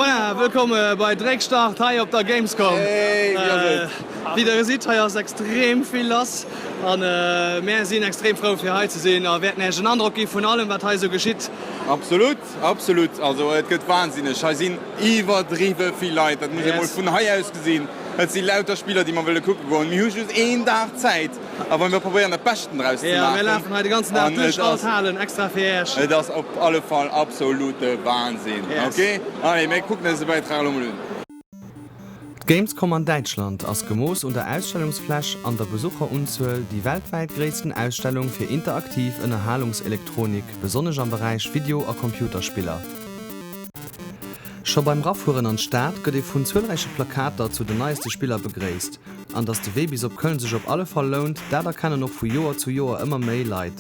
Voilà, wëllkomm bei Dréckstart hei op der Gamescom. Hey, wéi ass et? Wéi der gesitt, hei ass extrem vill lass an mär sinn extrem frou fir hei ze sinn a wäerten Iech en Androck gi vun allem wat hei esou geschitt. Absolut, absolut. Also et gëtt wahnsinneg. Hei sinn iwwerdriwwe vill Leit, dat muss ee mol vun hei aus gesinn. Et si lauter Spiller déi mer wëlle kucke goen. Mir hu just een Dag Zäit. A wa mir probéieren dat Beschten draus ze maachen. Jo, mir lafen hei de ganzen Dag duerch all d'Halen extra fir Iech. Et ass op alle Fall absolute Wahnsinn. Ok, allez, mir kucken eis de Bäitrag elo mol un. D'Gamescom an Däitschland ass gemooss un der Ausstellungsfläch an der Besucherunzuel déi weltwäit gréissten Ausstellung fir interaktiv Ënnerhalungselektronik, besonnesch am Beräich Video a Computerspiller. Scho beim Rafueren an d'Stad gëtt ee vun zuelräiche Plakater zu den neieste Spiller begréisst. An dass de Wee bis op Köln sech op alle Fall lount, dat erkennen och vu Joer zu Joer ëmmer méi Leit.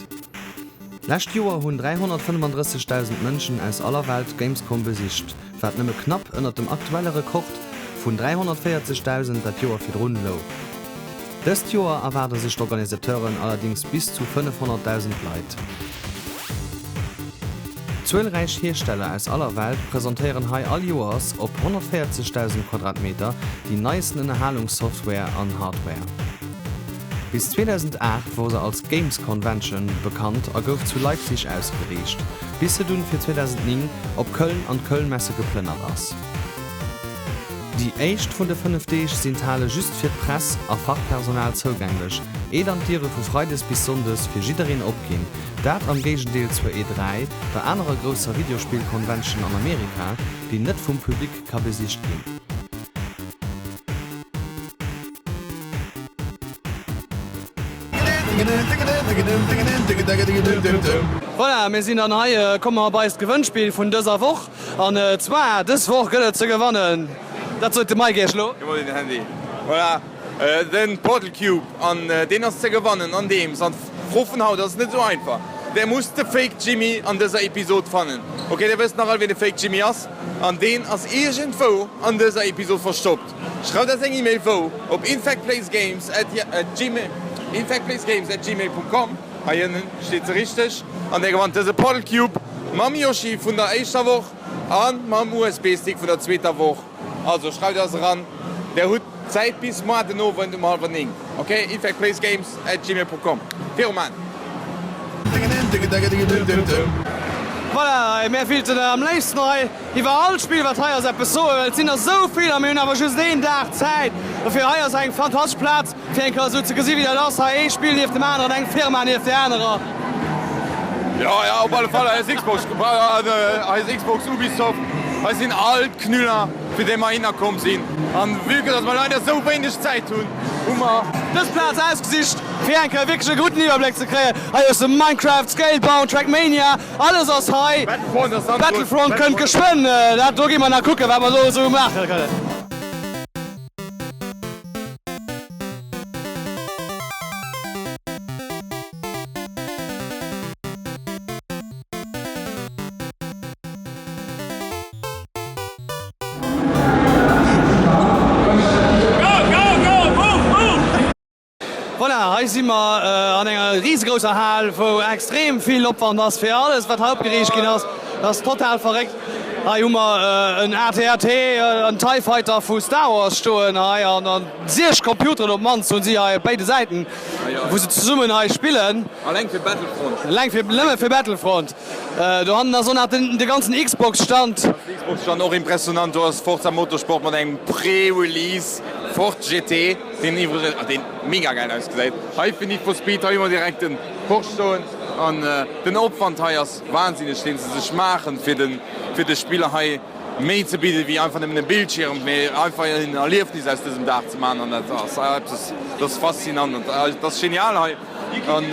Lescht Joer hunn 335.000 Mënschen aus aller Welt d'Gamescom besicht, wat nëmme knapp ënnert dem aktuelle Rekord vun 340.000 dat Joer virdrun louch. Dëst Joer erwaarde sech d'Organisateuren allerdéngs bis zu 500.000 Leit. Zuelräich Hiersteller aus aller Welt presentéieren hei all Joers op 140.000 Quadratmeter déi neiesten Ënnerhalungssoftware an Hardware. Bis 2008 wor se als Games Convention bekannt a gouf zu Leipzig ausgeriicht, bis se dunn fir 2009 op Köln an d'Kölnmesse geplënnert ass. Déi éischt vun de 5 Deeg sinn d'Hale just fir d'Press a Fachpersonal zougänglech, ee dann d'Diere vu Freides bis Sonndes fir jiddereen opginn. Dat am Géigendeel zur E3, der anerer grousser Videospill-Convention an Amerika, déi net vum Public ka besicht ginn. Voilà, mir sinn dann hei, komme mer op eist Gewënnspill vun dëser Woch. An zwar dës Woch gëtt et ze gewannen, dat sot de Mike iech elo. Gëff mol den Handy. Voilà, den Portal Cube an deen ass ze gewannen andeems, an d'Fro vun haut ass net esou einfach, der musst de Fake Jimmy an dëser Episod fannen. Ok, der wësst nach all wien de Fake Jimmy ass an deen ass iergendwou an dëser Episod verstoppt. Schreift eis eng Email wou op infectplaysgames at gmail infectplaysgames at gmail punkt com. Hei ënnen steet se richteg an der gewannt dëse Portal Cube mam Yoshi vun der éischter Woch a mam USB Stick vun der zweeter Woch. Also schreift eis eran, der hutt Zäit bis moar den Owend um hallwer 9. Ok, infectplaysgames at gmail punkt com. Viru man! Voilà, mär willten am léifsten hei iwwer all Spill wat hei ass eppes soen, well et sinn der esou vill a mir hunn awer just een Dag Zäit. Dofir hei ass eng fantastesch Plaz fir eng Kéier esou ze gesi wéi dat ass, hei ee Spill nieft dem aneren, eng Firma nieft där anerer. Jo, jo, op alle Fall, hei ass Xbox, hei ass Xbox, Ubisoft, hei sinn all d'Knüller fir déi mer hinner komm sinn. An vue que dass mer leider esou wéineg Zäit hunn, hu mer. Dës Plaz ausgesicht fir eng Kéier wierklech e gudden Iwwerbléck ze kréien. Hei hues de Minecraft, Scalebound, Trackmania, Alles ass hei. Battlefront kënnt geschwënn. Dat do gi mer nach kucken, wat mer do esou maache kënnen. Voilà, hei si mer an enger risegrousser Hal, wou extrem vill Opwand ass fir alles, wat hei opgeriicht ginn ass. Dat ass total verréckt. Hei hu mer en AT-AT, en TIE Fighter vu Star Wars stoen hei an siech Computeren op d'mannst hunn si hei op béide Säiten, wou se zesummen hei spillen. Alleng fir Battlefront. Alleng fir, nëmme fir Battlefront. Dohannen ass och nach den, de ganzen Xbox-Stand. Xbox-Stand och impressionant. Do ass Forza Motorsport mat engem Pre-Release Ford GT. Deen iwwregens, ah deen mega gäil ausgesäit. Hei fir Need for Speed, hei hu mer direkt den Porsche stoen an den Opwand hei ass wahnsinneg deen se sech maachen fir den fir de Spiller hei méi ze bidden wéi einfach nëmmen e Bildschierm, mee einfach en Erliefnis aus dësem Dag ze maachen an dat ass eppes dat ass faszinant an dat ass genial hei. An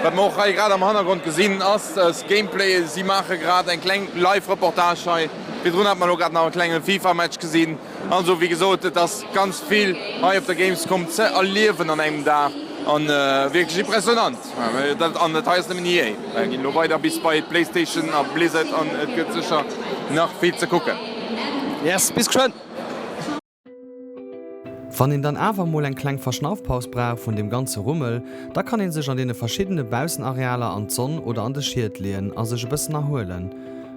wat mer och hei grad am Hannergrond gesinn ass s Gameplay, si maache grad eng kleng Live Reportage hei. Virdrun hat mer elo grad nach e klenge FIFA Match gesinn. Also wéi gesot, et ass ganz vill hei op der Gamescom ze erliewen an engem Dag an wierklech impressionant. An dat hei ass nëmmen EA. Mir ginn elo weider bis bei d'Playstation a Blizzard an et gëtt sécher nach vill ze kucken. Yes, bis geschwënn! Wann een dann awer mol eng kleng Verschnaufpaus brauch vun deem ganze Rummel, da kann een sech an deene verschiddene Baussenarealer an d'Sonn oder an de Schied leeën a sech e bëssen erhuelen.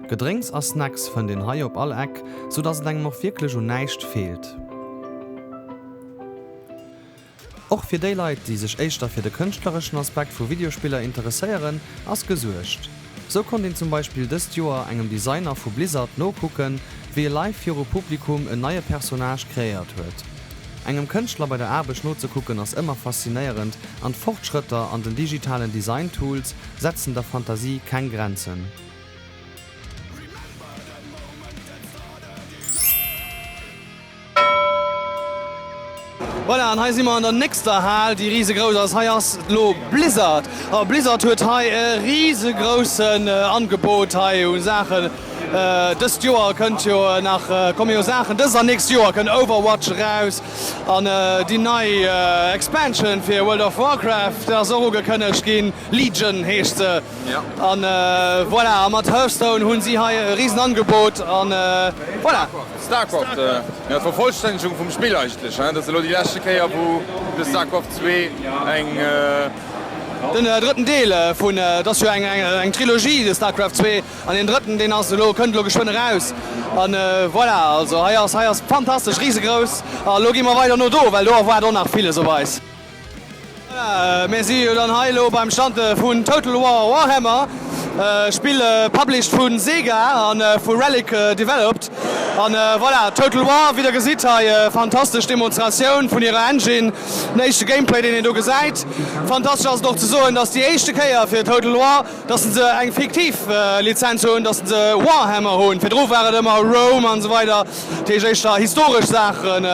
Gedrénks a Snacks fënnt een hei op all Eck, sou dass et engem och wierklech un näischt feelt. Och fir déi Leit, déi sech éischter fir de kënschtlereschen Aspekt vu Videospiller interesséieren, ass gesuergt. Sou konnt een zum Beispill dëst Joer engem Designer vu Blizzard nokucken, wéi e live viru Publikum en neie Personnage kreéiert huet. Engem Kënschtler bei der Aarbecht nozekucken ass ëmmer faszinéierend an d'Fortschrëtter an den digitalen Design-Tools setzen der Fantasie keng Grenzen. Voilà, an hei si mer an der nächster Hal, déi risegrouss ass. Hei ass elo Blizzard. A Blizzard huet hei e risegroussen Angebot hei u Saachen. Dëst Joer kënnt jo nach, komme jo Saachen, dëst an nächst Joer kënnt Overwatch eraus an déi nei Expansion fir World of Warcraft ass och ugekënnegt ginn, Legion heescht se. An voilà, a mat Hearthstone hunn si hei e Risenangebot an voilà. Starcraft, jo, d'Vervollstännegung vum Spill eigentlech, hein, dat ass elo déi leschte Kéier wou de Starcraft 2 eng. Den drëtten Deel vun, et ass jo eng Trilogie, de Starcraft 2, an deen drëtten deen ass elo, kënnt elo geschwënn eraus an voilà, also hei ass, hei ass fantastesch, risegrouss a lo gi mer weider no do, well do erwaart och nach villes op eis. Mir si jo dann hei elo beim Stand vun Total War Warhammer, Spill published vu Sega an vu Relic developed. An voilà, Total War, wéi der gesitt hei, fantastesch Demonstratioun vun hirer Engine, den éischte Gameplay deen een do gesäit. Fantastesch ass et och ze soen, dass déi éischte Kéier fir Total War, dass se eng fiktiv Lizenz hunn, dass se Warhammer hunn. Virdru war et ëmmer Rome an esou weider, dat heescht éischter historesch Saachen.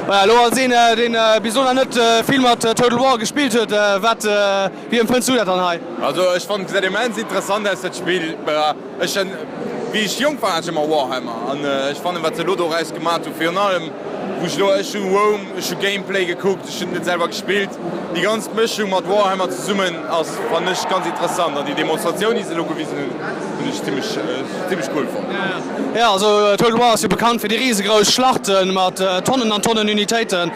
Voilà, elo als een deen bis elo nach net vill mat Total War gespillt huet, wat, wéi empfënns du dat dann hei? Also ech fannen et gesäit immens interessant aus dat Spill. Ech hunn wéi ech jonk war hat ech ëmmer Warhammer an ech fannen wat se elo doraus gemat hu virun allem wou ech elo, ech hu Rome, ech hu Gameplay gekuckt, ech hunn net selwer gespillt, déi ganz Mëschung mat Warhammer zesummen ass fannen ech ganz interessant an déi Demonstratioun déi se elo gewisen hunn, hunn ech zimmlech zimmlech cool fonnt. Jo, also Total War ass jo bekannt fir déi risegrouss Schlachte mat Tonnen an Tonnen Unitéiten.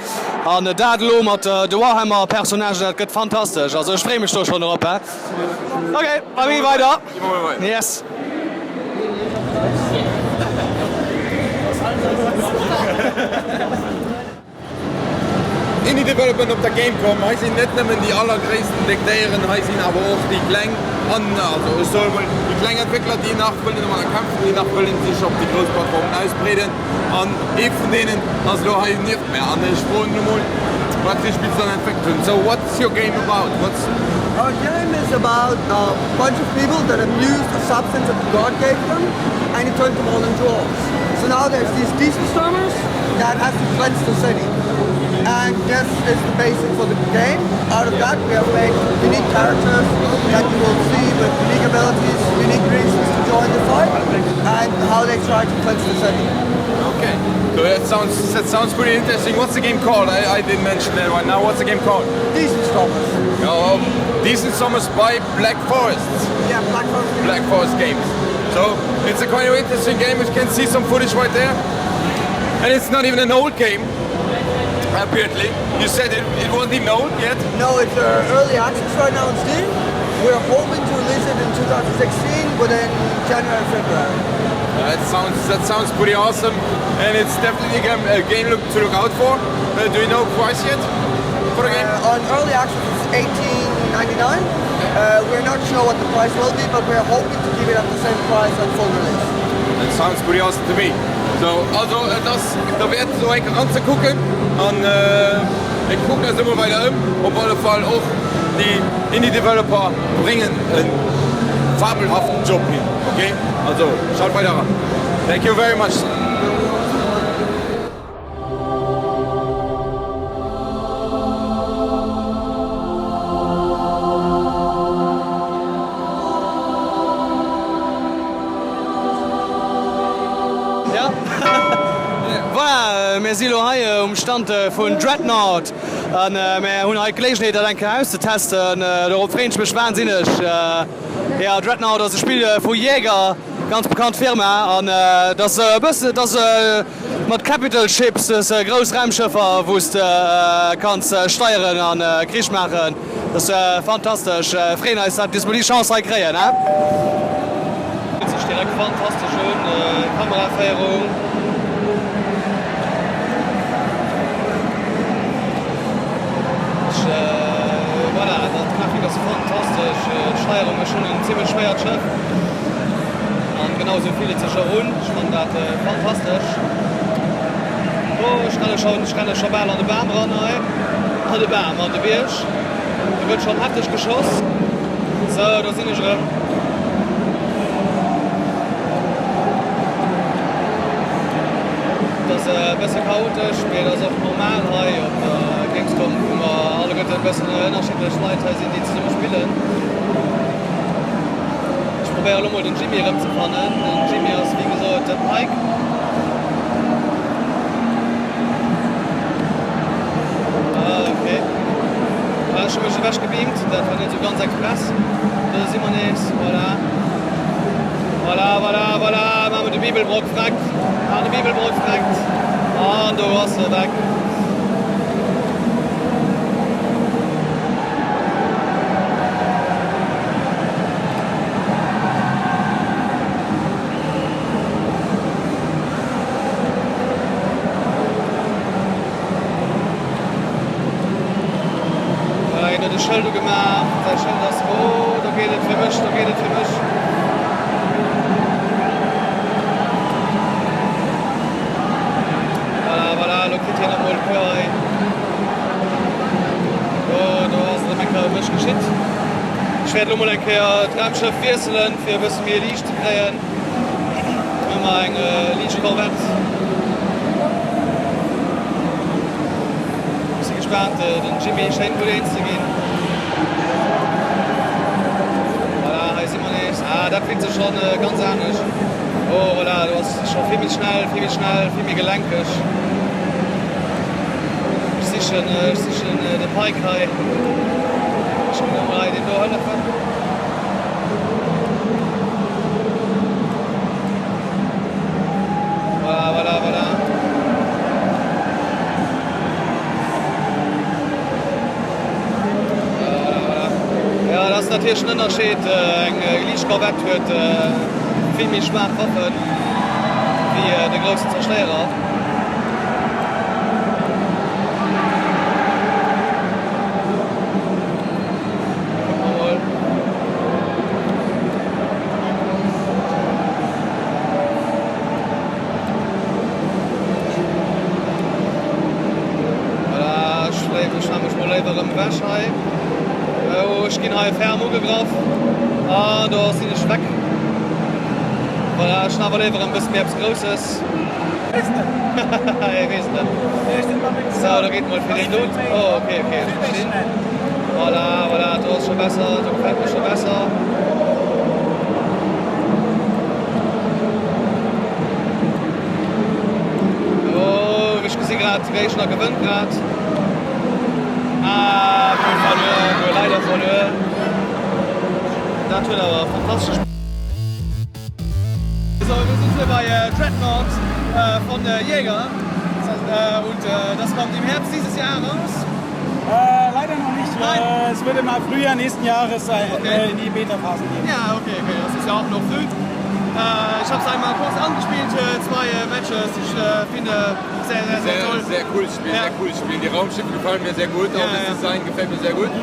An dat elo mat de Warhammer Personnagen, dat gëtt fantastesch. Also ech freeë mech do schonn drop. Ok, da gi weider. Yes. Indie Development op der Gamecom, hei sinn net nëmmen déi allergréissten déck Déieren, hei sinn awer och déi kleng an, also ech soe mol, déi kleng Entwéckler, déi nach wëllen domadder kämpfen, déi nach wëllen sech op déi grouss Plattformen ausbreeden. An ee vun deenen ass elo hei nieft mär an ech froen elo mol, wat fir e Spill se dann entwéckelt hunn. So what's your game about? What's. Our game is about a bunch of people that abused a substance that God gave them and it turned them all into orcs. So now there's these Dieselstormers that has to cleanse the city. And this is the basic for the game. Out of that we have made unique characters that you will see with unique abilities, unique reasons to join the fight, and how they try to cleanse the city. Okay, so that sounds that sounds pretty interesting. What's the game called? I, I didn't mention that right now. What's the game called? Dieselstormers. Oh, Dieselstormers by Black Forest. Yeah, Black Forest. Black Forest Games. So it's a quite interesting game. You can see some footage right there. And it's not even an old game. Apparently. You said it, it wasn't even old yet? No, it's uh, early access right now on Steam. We're hoping to release it in 2016 within January, February. That sounds that sounds pretty awesome, and it's definitely a game, a game look, to look out for. Uh, do you know price yet for the game? Uh, on early access it's 18.99. Uh, we're not sure what the price will be, but we're hoping to keep it at the same price at full release. That sounds pretty awesome to me. So, also et ass derwäert sou eng anzekucken an ech kucken eis ëmmer weider ëm. Op alle Fall och déi Indie Developer bréngen e fabelhaften Job hin. Ok, also schalt weider eran. Thank you very much. Voilà, mir si lo hei um Stand vun Dreadnought an mir hunn hei d'Geleegenheet dat eng Kéier auszetesten. Dorop freeën ech mech wahnsinneg. Jo, Dreadnought ass e Spill vu Jäger, ganz bekannt Firma an et ass e bëssen, et ass mat Capital Ships, dës grouss Raumschëffer wou s de kanns steieren an Krich maachen. Dat ass fantastesch, freeën eis dat bis mer déi Chance hei kréien. direkt fantastesch un, Kameraféierung. Ech, voilà, d'Grafik ass fantastesch, d'Steierung, ech hunn en zimlech schwéiert Schëff an genau esou fillt et sech och un. Ech fannen dat fantastesch. Oh, ech renne schonn, ech renne scho bal an de Bam eran hei, an de Bam, an de Bierg. Do gëtt schonn hefteg geschoss. Sou, do sinn ech erëm. Et ass e bësse chaotesch, mee et ass och normal hei op der Gamescom, wou mer alleguerten e bëssen ënnerschiddlech Leit hei sinn, déi zesumme spillen. Ech probéiere lo mol den Jimmy erëmzefannen. Den Jimmy ass wéi gesot de Pike. Ah, okay. Ah, ech hu mech ewech gebeamt, dat war net sou ganz express. Do si mer nees, voilà. Voilà, voilà, voilà, maache mer de Bibelbrock freck. Maachen de Bibelbrock freck. An do ass e weg. Hien huet e Schëld ugemaach, säi Schëld ass, oh do geet et fir mech, do geet et fir mech. Voilà, voilà, elo kritt hien emol d'Cour hei. Oh, do ass et erëm eng Kéier ëm mech geschitt. Ech wäert elo mol eng Kéier d'Raumschëff wiesselen, fir e bësse méi Liicht ze kréien. Hu mer eng liicht Corvette. Ech si gespaant, den Jimmy schéint gutt eens ze ginn. Voilà, hei si mer nees. Ah, dat fillt sech schonn ganz anescht. Oh, voilà, do ass scho vill méi schnell, vill méi schnell, vill méi gelenkeg. Ech sichen, ech sichen de Pike hei. Ech ginn emol hei deem do hëllefen. Voilà, voilà, voilà. Voilà, voilà. Ja, dat ass natierlech en Ënnerscheed. Eng liicht Corvette huet vill méi schwaach Waffen wéi de groussen Zerstéierer. Voilà, ech léiwe, ech maache mech mol léiwer erëm ewech hei. Oh, ech ginn hei ferm ugegraff. Ah, do sinn ech weg. Voilà, ech hunn awer léiwer erëm e bësse méi eppes Grousses. Ech weess et net. Sou, da geet mol fir deen do. Oh, ok, ok, ech verstinn. Voilà, voilà, do ass scho besser, do gefält mir scho besser. Oh, ech gesi grad, de Géigner gewënnt grad. Ah, mir hu verluer, mir hu leider verluer. Dat huet awer fantastesch. So, wir sind hier bei Dreadnought von Jäger und das kommt im Herbst dieses Jahr raus. Äh, leider noch nicht. Nein. Äh, es wird im Frühjahr nächsten Jahres äh, okay. in die Beta-Phase gehen. Ja, okay, okay, das ist ja auch noch früh. Äh, ich habe es einmal kurz angespielt, zwei Matches. Ich finde sehr, sehr, sehr, sehr toll. Sehr cooles Spiel, ja. sehr cooles Spiel. Die Raumschiffe gefallen mir sehr gut, auch ja, das Design gefällt mir sehr gut.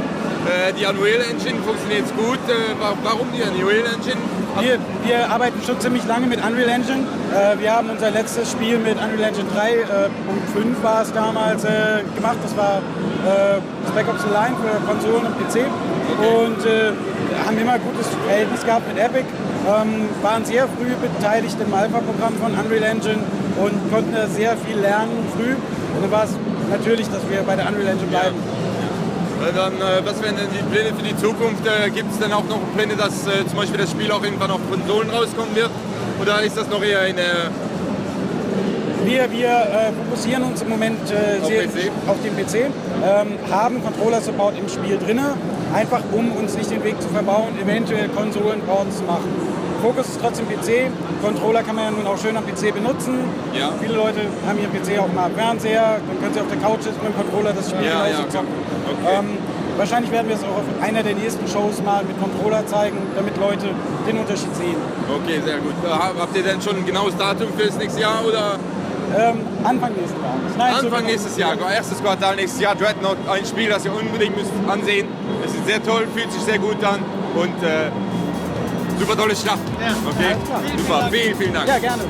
Äh, die Unreal Engine funktioniert gut. Äh, warum die Unreal Engine? Wir, wir arbeiten schon ziemlich lange mit Unreal Engine. Äh, wir haben unser letztes Spiel mit Unreal Engine 3.5 war es damals gemacht. Das war Spec Ops The Line für Konsolen und PC. Okay. Und haben immer gutes Verhältnis gehabt mit Epic. Ähm, waren sehr früh beteiligt im Alpha-Programm von Unreal Engine und konnten da sehr viel lernen früh. Und dann war es natürlich, dass wir bei der Unreal Engine bleiben. Ja. Dann, äh, was wären denn die Pläne für die Zukunft? Äh, Gibt es denn auch noch Pläne, dass äh, zum Beispiel das Spiel auch irgendwann auf Konsolen rauskommen wird? Oder ist das noch eher eine Wir, wir äh, fokussieren uns im Moment äh, auf, sehr PC. auf den PC, ähm, haben Controller-Support im Spiel drin, einfach um uns nicht den Weg zu verbauen, eventuell Konsolenports zu machen. Fokus ist trotzdem PC. Controller kann man ja nun auch schön am PC benutzen. Ja. Viele Leute haben ihren PC auch mal am Fernseher, dann können sie auf der Couch sitzen mit dem Controller das Spiel ja, ja, zocken. Okay. Ähm, Wahrscheinlich werden wir es auch auf einer der nächsten Shows mal mit Controller zeigen, damit Leute den Unterschied sehen. Okay, sehr gut. Habt ihr denn schon ein genaues Datum fürs nächste Jahr oder? Ähm, Anfang nächsten Jahres. Nein, Anfang so genau. nächstes Jahr, erstes Quartal nächstes Jahr. Dreadnought, ein Spiel, das ihr unbedingt müsst ansehen. Es ist sehr toll, fühlt sich sehr gut an und äh, super tolle Schlacht. Ja. Okay, super. Vielen, vielen Dank. Ja, gerne.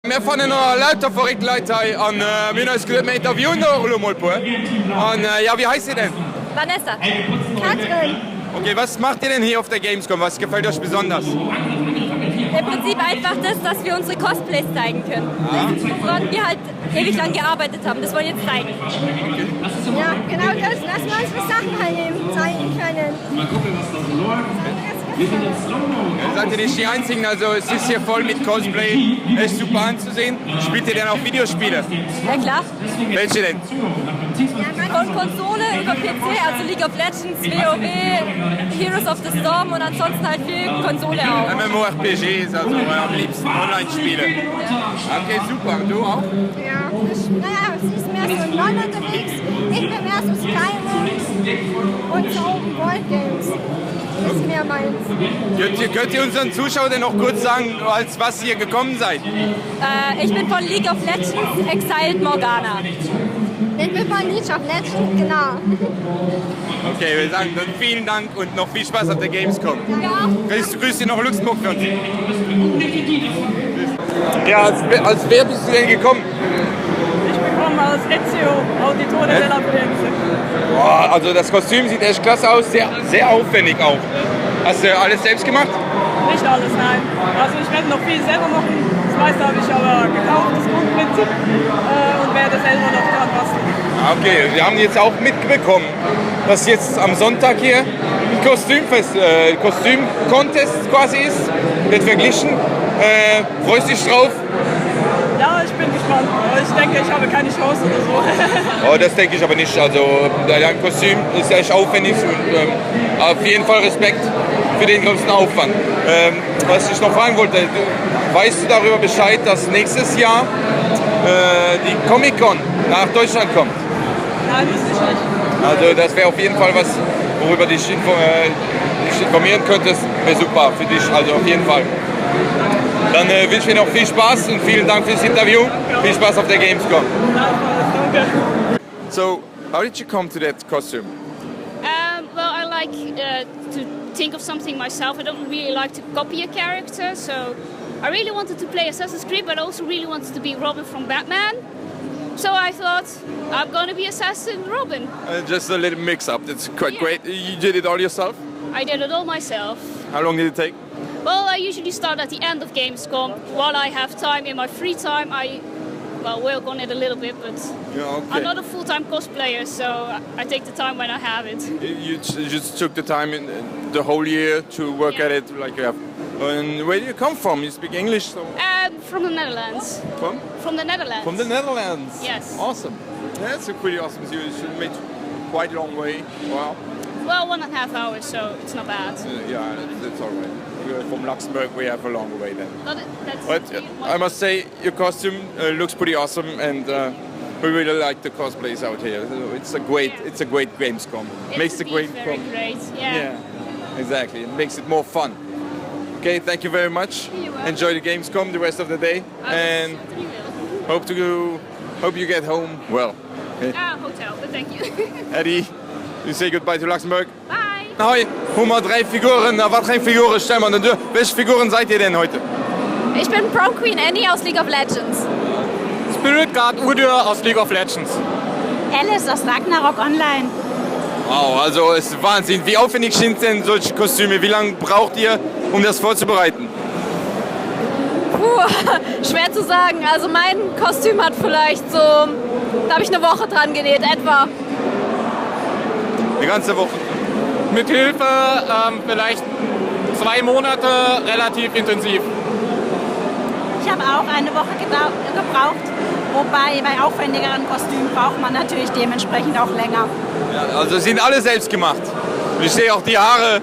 Mir fannen nach lauter verréckt Leit hei an mir hunn eis geduet, mir interviewen der och elo mol e puer. An ja, wéi heisst Dir denn? Vanessa. Katrin. Okay, was macht ihr denn hier auf der Gamescom? Was gefällt euch besonders? Im Prinzip einfach das, dass wir unsere Cosplays zeigen können. Ah. Woran wir halt ewig lang gearbeitet haben, das wollen wir jetzt zeigen. Okay. Ja, genau das, dass wir unsere Sachen halt eben zeigen können. Mal gucken, was da so läuft. Ja, seid ihr nicht die Einzigen, also es ist hier voll mit Cosplay, echt super anzusehen. Spielt ihr denn auch Videospiele? Ja klar. Welche denn? Von Konsole über PC, also League of Legends, WoW, Heroes of the Storm und ansonsten halt viel Konsole auch. MMORPGs, also am liebsten Online-Spiele. Okay, super. Und du auch? Ja, ich, naja, sie ist mehr so in LOL unterwegs. Ich bin mehr so Skyrim und so Open World Games. Ist mehr meins. Könnt ihr, könnt ihr unseren Zuschauern denn noch kurz sagen, als was ihr gekommen seid? Äh, ich bin von League of Legends Exiled Morgana. Ich bin von League of Legends, genau. Okay, wir sagen dann vielen Dank und noch viel Spaß auf der Gamescom. Ja. Grüß, grüß dir noch Luxemburg für uns. Ja, als, als wer bist du denn gekommen? Ich bin gekommen als Ezio Auditore della Firenze. Boah, also das Kostüm sieht echt klasse aus, sehr, sehr aufwendig auch. Hast du alles selbst gemacht? Nicht alles, nein. Also ich werde noch viel selber machen. Das meiste habe ich aber gekauft, das Grundprinzip, äh, und werde selber noch dran basteln. Ah, okay, wir haben jetzt auch mitbekommen, dass jetzt am Sonntag hier ein Kostümfest, äh, Kostüm-Contest quasi ist, wird verglichen. Äh, freust dich drauf? Ja, ich bin gespannt. Ich denke, ich habe keine Chance oder so. Oh, das denke ich aber nicht. Also dein Kostüm ist echt aufwendig und ähm, auf jeden Fall Respekt für den großen Aufwand. Ähm, was ich noch fragen wollte, du, weißt du darüber Bescheid, dass nächstes Jahr äh, die Comic-Con nach Deutschland kommt? Nein, wusste ich nicht. Also das wäre auf jeden Fall was, worüber dich, info äh, dich informieren könntest. Wäre super für dich, also auf jeden Fall. Dann äh, wünsche ich dir noch viel Spaß und vielen Dank fürs Interview. Viel Spaß auf der Gamescom. Danke. So, how did you come to that costume? Um, well, I like uh, to think of something myself. I don't really like to copy a character, so I really wanted to play Assassin's Creed, but I also really wanted to be Robin from Batman. So I thought, I'm gonna be Assassin Robin. Uh, just a little mix-up. It's quite Yeah. great. You did it all yourself? I did it all myself. How long did it take? Well, I usually start at the end of Gamescom. While I have time in my free time, I well work on it a little bit, but yeah, okay. I'm not a full-time cosplayer, so I take the time when I have it. You just took the time in the whole year to work yeah. at it like you have. And where do you come from? You speak English? So? Um, from the Netherlands. From? From the Netherlands. From the Netherlands. Yes. Awesome. That's a pretty awesome. You should make quite a long way. Wow. Well, one and a half hours, so it's not bad. Uh, yeah, it's, it's all right. We're from Luxembourg, we have a long way then. But, that's but uh, I must say, your costume uh, looks pretty awesome, and uh, we really like the cosplays out here. It's a great, yeah. it's a great Gamescom. It makes the great very great. Yeah. yeah, exactly. It makes it more fun. Okay, thank you very much. Enjoy the Gamescom the rest of the day, I and hope to hope you get home well. Okay. Ah, hotel, but thank you. Eddie, you say goodbye to Luxembourg. Bye. Hei hu mer 3 Figuren. A wat fir eng Figuren? Stell mer duer. Welche Figuren seid ihr denn heute? Ich bin Prom Queen Annie aus League of Legends. Spirit Guard Udyr aus League of Legends. Alice aus Ragnarok Online. Wow, also es ist Wahnsinn. Wie aufwendig sind denn solche Kostüme? Wie lange braucht ihr, um das vorzubereiten? Puh, schwer zu sagen. Also mein Kostüm hat vielleicht so, da habe ich eine Woche dran genäht, etwa. Die ganze Woche? Mit Hilfe ähm, vielleicht zwei Monate relativ intensiv. Ich habe auch eine Woche gebraucht, wobei bei aufwendigeren Kostümen braucht man natürlich dementsprechend auch länger. Ja, also sind alle selbst gemacht. Ich sehe auch die Haare.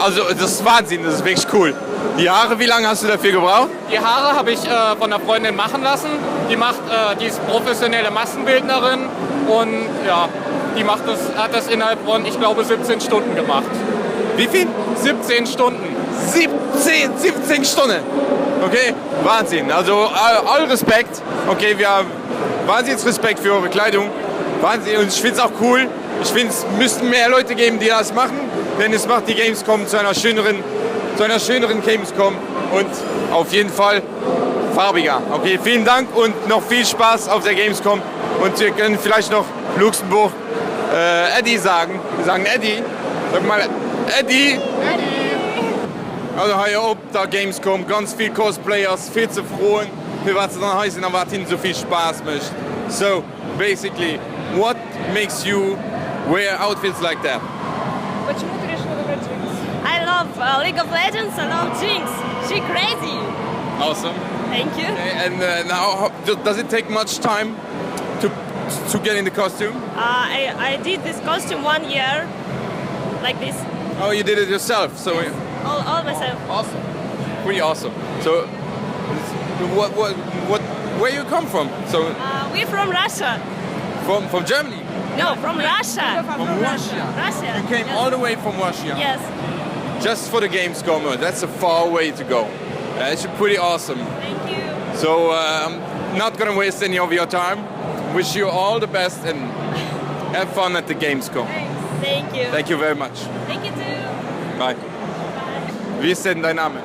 Also das ist Wahnsinn, das ist wirklich cool. Die Haare, wie lange hast du dafür gebraucht? Die Haare habe ich äh, von der Freundin machen lassen. Die macht, äh, die ist professionelle Massenbildnerin und ja, die macht das, hat das innerhalb von, ich glaube, 17 Stunden gemacht. Wie viel? 17 Stunden. 17, 17 Stunden. Okay, Wahnsinn. Also all, all Respekt. Okay, wir haben Wahnsinnsrespekt für eure Kleidung. Wahnsinn. Und ich finde es auch cool. Ich finde, es müssten mehr Leute geben, die das machen, denn es macht die Gamescom zu einer schöneren, zu einer schöneren Gamescom und auf jeden Fall farbiger. Okay, vielen Dank und noch viel Spaß auf der Gamescom. Und wir können vielleicht noch Luxemburg äh, Eddie sagen. Wir sagen Eddie. Sag mal Eddie. Eddie. Also hei op der Gamescom ganz vill Cosplayers, vill ze froen, firwat se dann hei sinn a wat hinnen esou vill Spaass mécht. So basically, what makes you wear outfits like that? Почему ты решила выбрать Jinx? I love uh, League of Legends, I love Jinx. She crazy. Awesome. Thank you. Okay, and uh, now, how, does it take much time to to get in the costume? Uh, I, I did this costume one year, like this. Oh, you did it yourself, so yes. all, all myself. Awesome. Pretty awesome. So, what, what, what, where you come from? So uh, we're from Russia. From, from Germany? No, from Russia. From, from Russia. Russia. You came yes. all the way from Russia. Yes. Just for the Gamescom, that's a far way to go. Uh, it's pretty awesome. Thank you. So uh, I'm not gonna waste any of your time. Wish you all the best and have fun at the Gamescom. Thanks. Thank you. Thank you very much. Thank you too. Bye. Wie ist denn dein Name?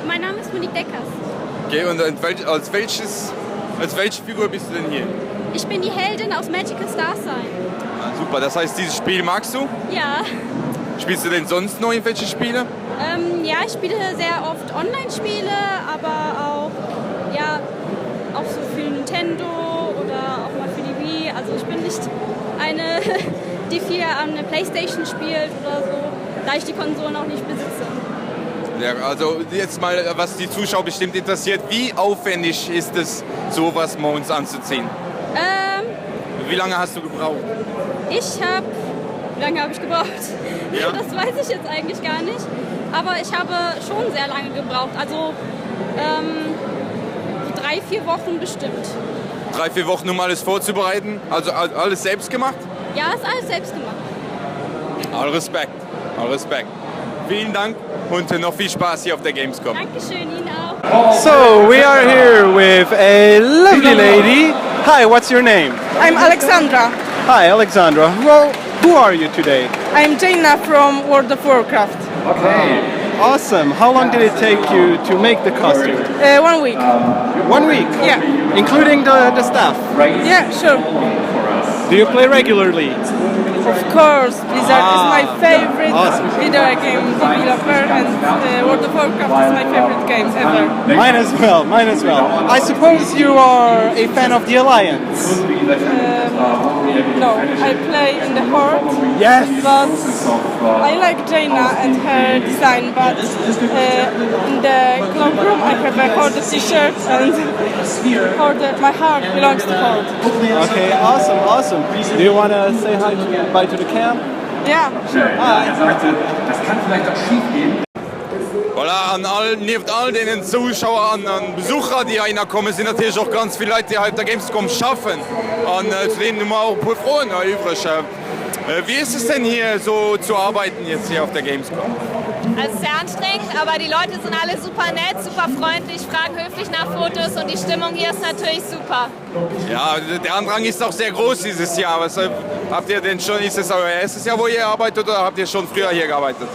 Mein Name ist Monique Deckers. Okay, und als, welches, als welche Figur bist du denn hier? Ich bin die Heldin aus Magical Star Sign. Ah, super, das heißt, dieses Spiel magst du? Ja. Spielst du denn sonst noch irgendwelche Spiele? Ähm, ja, ich spiele sehr oft Online-Spiele, aber auch, ja, auch so für Nintendo oder auch mal für die Wii. Also ich bin nicht eine, die viel an der Playstation spielt oder so, da ich die Konsolen auch nicht besitze. Ja, also jetzt mal, was die Zuschauer bestimmt interessiert, wie aufwendig ist es, sowas morgens anzuziehen? Ähm, wie lange hast du gebraucht? Ich habe wie lange habe ich gebraucht? Ja. Das weiß ich jetzt eigentlich gar nicht. Aber ich habe schon sehr lange gebraucht. Also ähm, drei, vier Wochen bestimmt. Drei, vier Wochen, um alles vorzubereiten? Also alles selbst gemacht? Ja, ist alles selbst gemacht. All Respekt. All Respekt. Vielen Dank und noch viel Spaß hier auf der Gamescom. Dankeschön Ihnen auch. So, we are here with a lovely lady. Hi, what's your name? I'm Alexandra. Hi, Alexandra. Well, who are you today? I'm Jaina from World of Warcraft. Okay. Awesome. How long did it take you to make the costume? Uh, one week. One week? Yeah. Including the, the staff? Yeah, sure. Do you play regularly? Of course, Blizzard ah. is my ah. favorite awesome. video game developer and uh, World of Warcraft is my favorite game ever. Mine as well, mine as well. I suppose you are a fan of the Alliance? Um, no, I play in the Horde. Yes! But I like Jaina and her design, but uh, in the cloakroom I have a Horde t-shirt and Horde, my heart belongs to Horde. Okay, awesome, awesome. Do you want to say hi to, bye to the camp? Yeah, sure. Hi. Das kann vielleicht auch schief gehen. Voilà, an all, nieft all deenen Zuschauer an, an Besucher, déi heihinner kommen, sinn natierlech och ganz vill Leit, déi hei op der Gamescom schaffen. An äh, zu deenen hu mer och e puer Froen erübreg. Äh, wie ist es denn hier so zu arbeiten jetzt hier auf der Gamescom? Also sehr anstrengend, aber die Leute sind alle super nett, super freundlich, fragen höflich nach Fotos und die Stimmung hier ist natürlich super. Ja, der Andrang ist auch sehr groß dieses Jahr. Was habt ihr denn schon? Ist es euer erstes Jahr, wo ihr arbeitet oder habt ihr schon früher hier gearbeitet?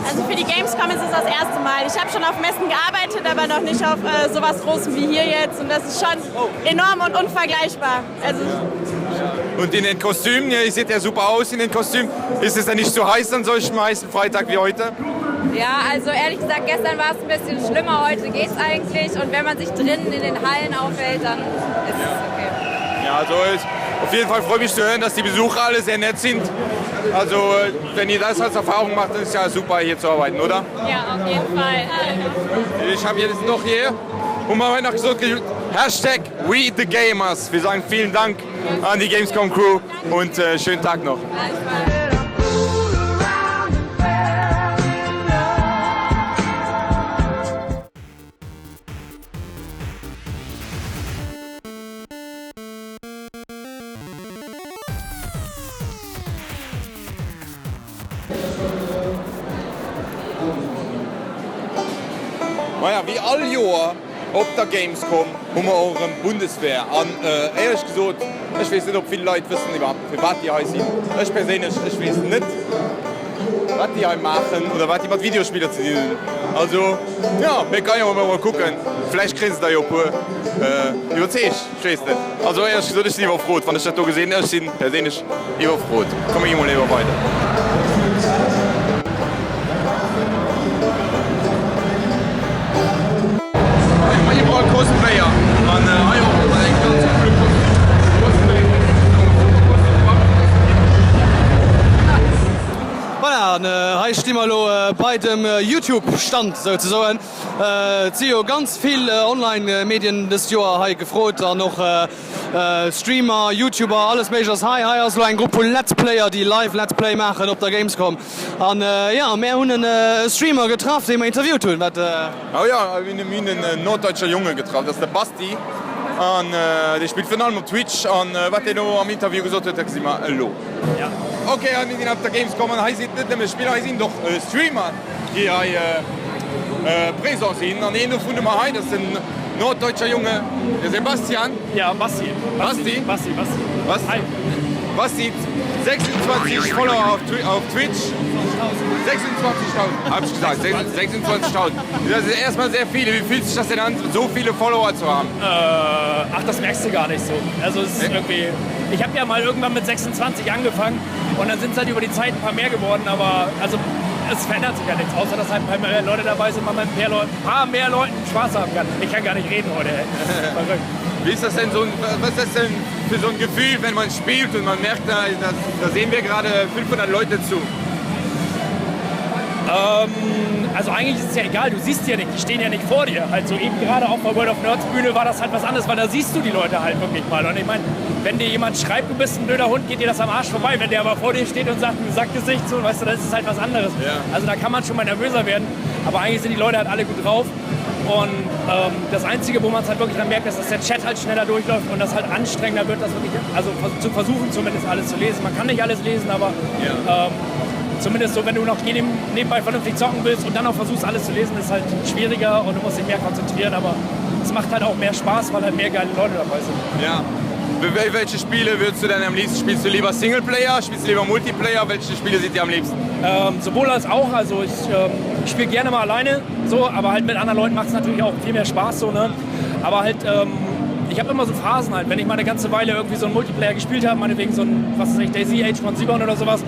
Also für die Gamescom ist es das erste Mal. Ich habe schon auf Messen gearbeitet, aber noch nicht auf äh, sowas Großem wie hier jetzt. Und das ist schon enorm und unvergleichbar. Also und in den Kostümen, ja, ihr seht ja super aus in den Kostümen. Ist es ja nicht zu so heiß an solchen heißen Freitag wie heute? Ja, also ehrlich gesagt, gestern war es ein bisschen schlimmer, heute geht es eigentlich. Und wenn man sich drinnen in den Hallen aufhält, dann ist ja. es okay. Ja, also ist, auf jeden Fall freue ich mich zu hören, dass die Besucher alle sehr nett sind. Also wenn ihr das als Erfahrung macht, dann ist ja super hier zu arbeiten, oder? Ja, auf jeden Fall. Ich habe jetzt noch hier und mal nach so Hashtag We the Gamers. Wir sagen vielen Dank an die Gamescom Crew und äh, schönen Tag noch. Maja, wéi all Joer op der Gamescom hu mer och erëm d'Bundeswehr. An éierlech gesot, ech weess net, ob vill Leit wëssen iwwerhaapt, firwat déi hei sinn. Ech perséinlech, ech weess net, wat déi hei maachen oder wat déi mat Videospiller ze dinn hunn. Also, jo, mee kann jo emol kucken, vläicht kréie se der jo e puer iwwerzeegt. Ech weess net. Also éierlech gesot, ech sinn iwwerfrot, wann ech dat do gesinn. Ech sinn perséinlech iwwerfrot. Komm mir gi mol léiwer weider. Hei hu mer iwwerall Cosplayer an hei och mat engem ganz coole Cosplay. Voilà, an hei sti mer elo bei dem Youtube-Stand souzesoen. Et si jo ganz vill Online-Medien dëst Joer hei gefrot an och Streamer, Youtuber, alles méiglech ass hei. Hei ass elo eng Grupp vu Let's Player, déi live Let's Play maachen op der Gamescom. An jo, mär hunn en Streamer getraff, dee mer interviewt hunn. Wat? Oh jo, mir hunn en norddeutscher Junge getraff, dat ass de Basti an dee spillt virun allem op Twitch. An wat deen elo am Interview gesot huet, dat gesi mer elo. Ok, mir sinn op der Gamescom an hei sinn net nëmme Spiller, hei sinn och Streamer. déi hei présent sinn. An een dovun hu mer hei, dat ass den norddeutscher Junge, de Sebastian. Ja, Basti. Basti? Basti, Basti. Basti. Hi. Basti, 26 Follower auf Twitch. 26.000, hab ich gesagt, 26.000. Das ist erstmal sehr viel. Wie fühlt sich das denn an, so viele Follower zu haben? Äh, ach, das merkst du gar nicht so. Also es ist irgendwie. Ich habe ja mal irgendwann mit 26 angefangen und dann sind es halt über die Zeit ein paar mehr geworden, aber also es verändert sich ja nichts, außer dass halt ein paar mehr Leute dabei sind, man mit ein paar, paar mehr Leuten Spaß haben kann. Ich kann gar nicht reden heute. Verrückt. Wie ist das denn so ein, was ist das denn für so ein Gefühl, wenn man spielt und man merkt, da, da, da sehen wir gerade 500 Leute zu? Ähm, also eigentlich ist es ja egal, du siehst die ja nicht, die stehen ja nicht vor dir. Halt so eben gerade auf der World of Nerds Bühne war das halt was anderes, weil da siehst du die Leute halt wirklich mal. Und ich meine, wenn dir jemand schreibt, du bist ein blöder Hund, geht dir das am Arsch vorbei. Wenn der aber vor dir steht und sagt, du Sackgesicht, so, weißt du, das ist halt was anderes. Ja. Also da kann man schon mal nervöser werden. Aber eigentlich sind die Leute halt alle gut drauf. Und ähm, das Einzige, wo man es halt wirklich dann merkt, ist, dass der Chat halt schneller durchläuft und das halt anstrengender wird, das wirklich, also zu versuchen zumindest alles zu lesen. Man kann nicht alles lesen, aber ja. ähm, zumindest so, wenn du noch nebenbei vernünftig zocken willst und dann auch versuchst, alles zu lesen, ist halt schwieriger und du musst dich mehr konzentrieren, aber es macht halt auch mehr Spaß, weil halt mehr geile Leute dabei sind. Ja. Welche Spiele würdest du denn am liebsten? Spielst du lieber Singleplayer, spielst du lieber Multiplayer? Welche Spiele sind dir am liebsten? Ähm, sowohl als auch. Also ich ähm, spiele gerne mal alleine, so, aber halt mit anderen Leuten macht es natürlich auch viel mehr Spaß. So, ne? Aber halt, ähm, Ich habe immer so Phasen halt, wenn ich mal eine ganze Weile irgendwie so einen Multiplayer gespielt habe, meinetwegen so ein, was weiß ich, DayZ, H1Z1 oder sowas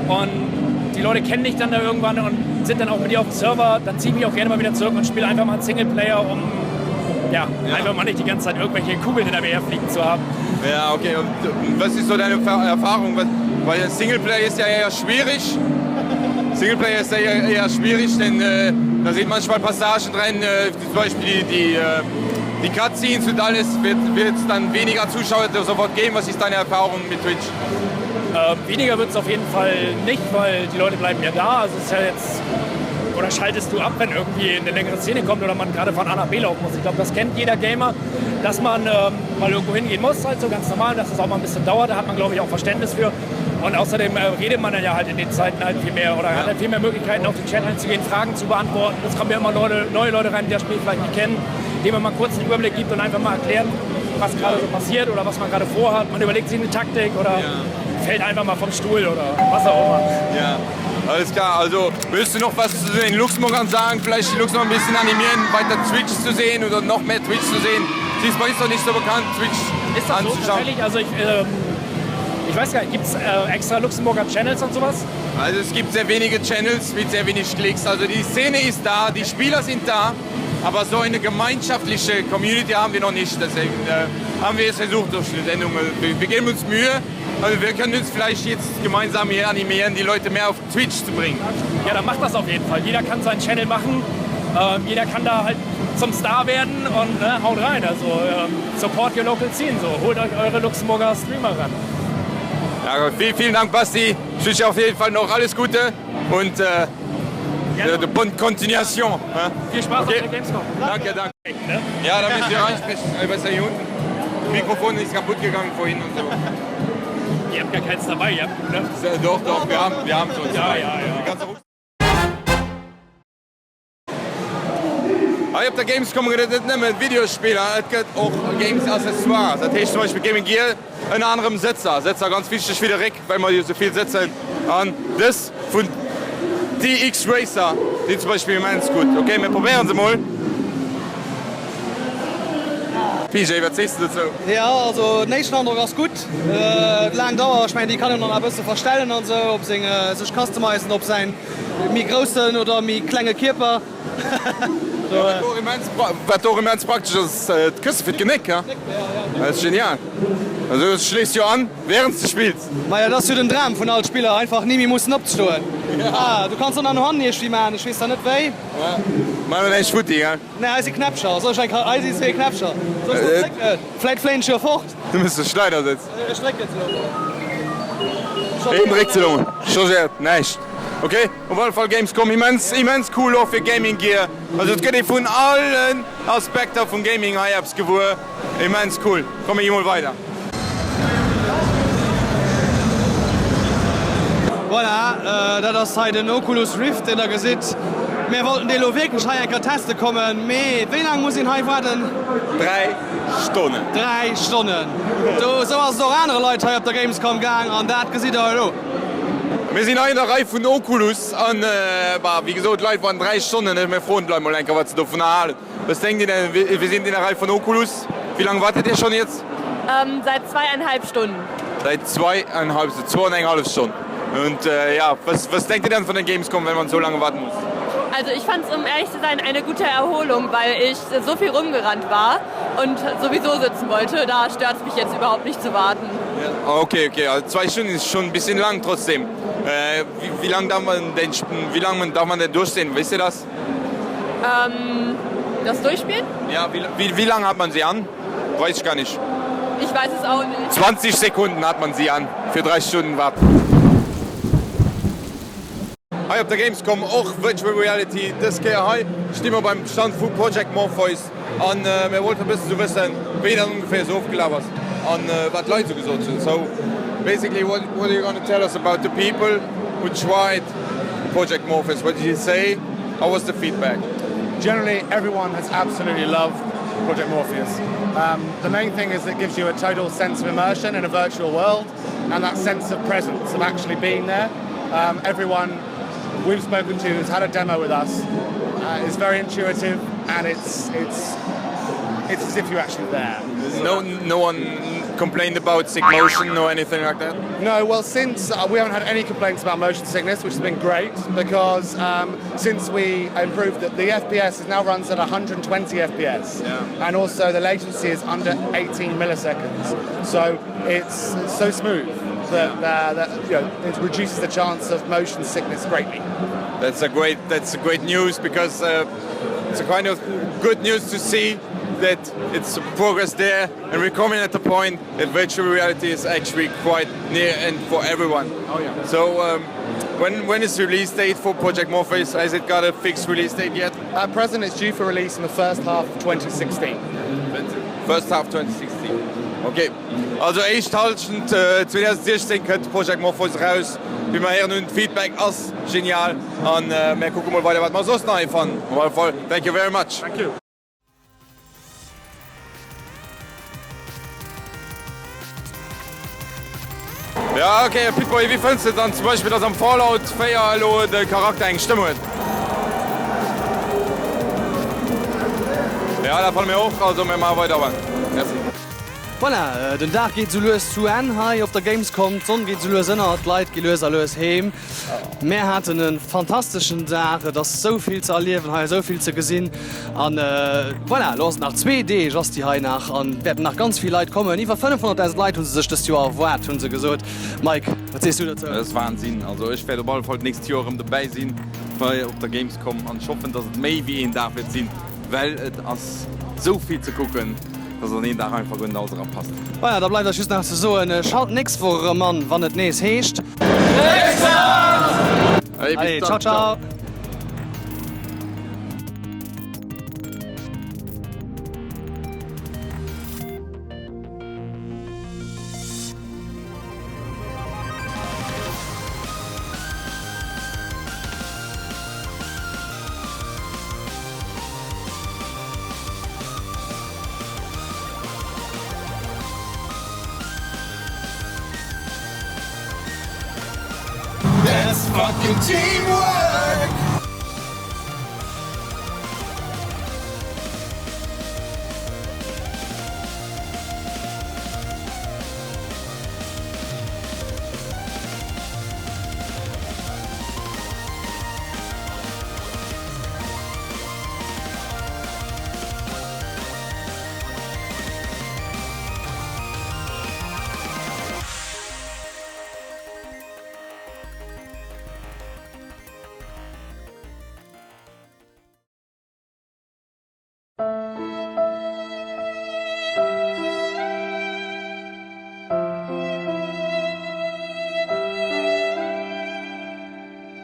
und die Leute kennen dich dann da irgendwann und sind dann auch mit dir auf dem Server, dann ziehe ich mich auch gerne mal wieder zurück und spiele einfach mal einen Singleplayer, um ja, ja. einfach mal nicht die ganze Zeit irgendwelche Kugeln hinter mir herfliegen zu haben. Ja, okay. Und was ist so deine Erfahrung? Weil Singleplayer ist ja eher schwierig. Singleplayer ist ja eher, eher schwierig, denn äh, da sind manchmal Passagen drin, äh, zum Beispiel die, die, äh, die Cutscenes und alles, wird es dann weniger Zuschauer sofort geben. Was ist deine Erfahrung mit Twitch? Äh, weniger wird es auf jeden Fall nicht, weil die Leute bleiben ja da. Also es ist ja jetzt oder schaltest du ab, wenn irgendwie eine längere Szene kommt oder man gerade von A nach B laufen muss. Ich glaube, das kennt jeder Gamer, dass man ähm, mal irgendwo hingehen muss, halt so ganz normal, dass das auch mal ein bisschen dauert. Da hat man, glaube ich, auch Verständnis für. Und außerdem äh, redet man dann ja halt in den Zeiten halt viel mehr oder ja. hat halt viel mehr Möglichkeiten, auf den Chat einzugehen, Fragen zu beantworten. Es kommen ja immer Leute, neue Leute rein, die das Spiel vielleicht nicht kennen, denen man mal kurz einen Überblick gibt und einfach mal erklärt, was gerade so passiert oder was man gerade vorhat. Man überlegt sich eine Taktik oder ja. fällt einfach mal vom Stuhl oder was auch immer. Ja. Alles klar, also willst du noch was zu den Luxemburgern sagen? Vielleicht die Luxemburger ein bisschen animieren, weiter Twitch zu sehen oder noch mehr Twitch zu sehen? Siehst du, ist doch nicht so bekannt, Twitch ist das anzuschauen. So, tatsächlich? Also ich, ähm, ich weiß gar nicht, gibt es äh, extra Luxemburger Channels und sowas? Also es gibt sehr wenige Channels mit sehr wenig Klicks. Also die Szene ist da, die Spieler sind da, aber so eine gemeinschaftliche Community haben wir noch nicht. Deswegen äh, haben wir es versucht durch die Sendung. Wir, wir geben uns Mühe. Also wir können uns vielleicht jetzt gemeinsam hier animieren, die Leute mehr auf Twitch zu bringen. Ja, dann macht das auf jeden Fall. Jeder kann seinen Channel machen. Ähm, jeder kann da halt zum Star werden und ne, haut rein. Also ähm, support your local scene. So. Holt euch eure Luxemburger Streamer ran. Ja, vielen, vielen Dank, Basti. Ich wünsche auf jeden Fall noch alles Gute und äh, ja, de bonne Continuation. Hein? Viel Spaß okay. auf der Gamescom. Danke, danke. Ja, da müsst ihr reinsprechen. Ich weiß ja hier unten. Mikrofon ist kaputt gegangen vorhin und so. Ihr habt gar keins dabei, ihr habt, ne? Doch, doch, wir haben, wir haben schon. Ja, ja, ja. Hei op der Gamescom gëtt et net nëmme Videosspiller, et gëtt och Games Accessoires, dat heescht zum Beispill Gaming Gear, ënner anerem Sëtzer. Sëtzer ganz wichteg fir de Réck, well mer jo sou vill sëtzen. An dës vun DX Racer sinn zum Beispill immens gutt. Ok, mir probéieren se mol. PJ, wat sees de dozou? Jo, also den éischten Androck ass gutt. Laang Dauer, ech mengen déi kann een och nach e bësse verstellen an sou, op seng, sech customizen op säin méi groussen oder méi klenge Kierper. Wat och immens praktesch ass, d'Kësse fir d'Genéck, dat ass genial. Also du schléifs jo an wärends de spills. Maja, dat ass jo den Dram vun all Spiller, einfach ni méi mussen opzestoen. Ah, du kanns och nach no hannen iergwéi maachen, ech weess zwar net wéi. Maa der näischt futti, gell? Nee, hei si Knäppcher. Soll ech eng, hei si zwee Knäppcher. Soll ech se drécken? Vläit fléien ech jo fort. Du mëss de Schleidersëtz. Ech drécken se elo mol. Een dréckt se elo mol. Changéiert näischt. Ok, op alle Fall Gamescom immens immens cool och fir Gaming Gear. Also et gëtt ee vun allen Aspekter vum Gaming hei eppes gewuer. Immens cool. Komm mir gi mol weider. Voilà, dat ass hei den Oculus Rift, deen der gesitt. Mär wollten dee lo wierklech hei eng Kéier teste kommen, mee wéi laang muss een hei waarden? 3 Stonnen. 3 Stonnen! Do, esou ass et och anere Leit hei op der Gamescom gaang an dat gesitt der elo. Mir sinn hei an der Rei vun Oculus an, bah, wéi gesot, d'Leit waarden 3 Stonnen. Mir froen d'Leit mol eng Kéier, wat se dovunner halen. Was denkt ihr denn? Wir sind in der Reihe von Oculus. Wie lange wartet ihr schon jetzt? Ähm, seit zweieinhalb Stunden. Seit zweieinhalb, zweieinhalb Stunden. Und äh, ja, was, was denkt ihr denn von den Gamescom, wenn man so lange warten muss? Also ich fand es, um ehrlich zu sein, eine gute Erholung, weil ich so viel rumgerannt war und sowieso sitzen wollte. Da stört es mich jetzt überhaupt nicht zu warten. Ja. Okay, okay, also zwei Stunden ist schon ein bisschen lang trotzdem. Äh, wie, wie lange darf man denn, wie lange darf man denn durchsehen? Wisst ihr das? Ähm, das durchspielen? Ja, wie, wie, wie lange hat man sie an? Weiß ich gar nicht. Ich weiß es auch nicht. 20 Sekunden hat man sie an für drei Stunden warten. Hei op der Gamescom och Virtual Reality, dës Kéier hei sti mer beim Stand vu Project Morpheus an mir wollten e bëssen sou wëssen, wéi dat ongeféier sou ofgelaf ass an wat d'Leit sou gesot hunn. So basically what what are you gonna tell us about the people who tried Project Morpheus? What did you say? How was the feedback? Generally everyone has absolutely loved Project Morpheus. Um, the main thing is it gives you a total sense of immersion in a virtual world and that sense of presence of actually being there. Um, everyone we've spoken to who's had a demo with us uh, is very intuitive and it's it's. It's as if you're actually there. No, no one complained about sick motion or anything like that? No, well, since uh, we haven't had any complaints about motion sickness, which has been great because um, since we improved it, the FPS is now runs at 120 FPS, yeah. and also the latency is under 18 milliseconds. So it's so smooth that, uh, that you know, it reduces the chance of motion sickness greatly. That's a great that's a great news because uh, it's a kind of good news to see that it's progress there and we're coming at the point that virtual reality is actually quite near and for everyone. Oh, yeah. So um, when when is the release date for Project Morpheus? Has it got a fixed release date yet? At present it's due for release in the first half of 2016. First half 2016. Okay. Also éischt Halschent 2016 kënnt Project Morpheus eraus. Wéi mer héieren hunn, d'Feedback ass genial an mär kucke mol weider wat mer soss nach hei fannen. Op alle Fall, thank you very much. Thank you. Ja ok, Pit-Boy, wéi fënns de dann zum Beispill, dass am Fallout 4 elo de Charakter eng Stëmm huet? Ja, dat fanne mir och, also mir maache weider. Merci. Voilà, den Dag geet sou lues zu Enn hei op der Gamescom. D'Sonn geet sou lues ënner, d'Leit gi lues a lues heem. Mär haten e fantasteschen Dag, et ass sou vill ze erliewen hei, esou vill ze gesinn. An voilà, elo ass et nach zwee Deeg ass déi hei nach an wäerten nach ganz vill Leit kommen. Iwwer 500.000 Leit hu se sech dëst Joer erwaart, hu se gesot. Mike, wat sees du dozou? Dat ass Wahnsinn. Also ech wäert op alle Fall d'nächst Joer erëm dobäi sinn bei op der Gamescom an ech hoffen, dass et méi wéi een Dag wäert sinn, well et ass esou vill ze kucken, dass an een Dag einfach guer net alles erapasst. Voilà, da bleift eis just nach ze soen, schalt d'nächst Woch erëm an, wann et nees heescht. Allez, bis dann. Ciao, ciao. That's fucking teamwork!